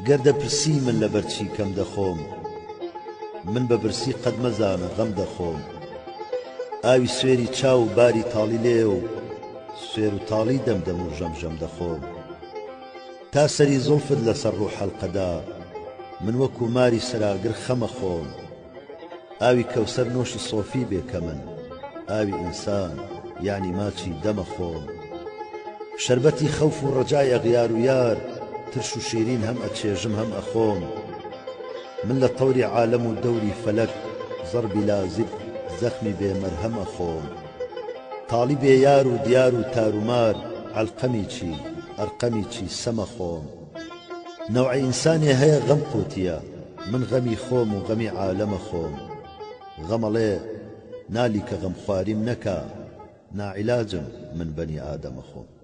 گەر دەپرسی من لەبەر چی کەم دەخۆم من بە برسی قەت مەزانە غەم دەخۆم ئاوی سوێری چاو و باری تاڵی لێو سوێر و تاڵی دەم دەموژەم ژەم دەخۆم تا سەری زوڵفت لەسەر ڕوو حەلقەدا من وەکو ماری سەراگر خەمە خۆم ئاوی کەوسەر نۆشی سۆفی بێ کەمن ئاوی ئینسان یانی ماچی دەمە خۆم شەربەتی خەوف و ڕەجای ئەغیار و یار ترش و شیرین هەم ئەچێژم هەم ئەخۆم من لە تەوری عالەم و دەوری فەلەک زەڕبی لازب زەخمی بێ مەرهەم ئەخۆم تاڵی بێ یار و دیار و تارومار عەلقەمی چی ئەرقەمی چی سەمە خۆم نەوعە ئینسانێ هەیە غەم قوتیە من غەمی خۆم و غەمی عالەمە خۆم غەم ئەڵێ نالی کە غەم خواریم نەکا ناعیلاجم من بەنی ئادەمە خۆم.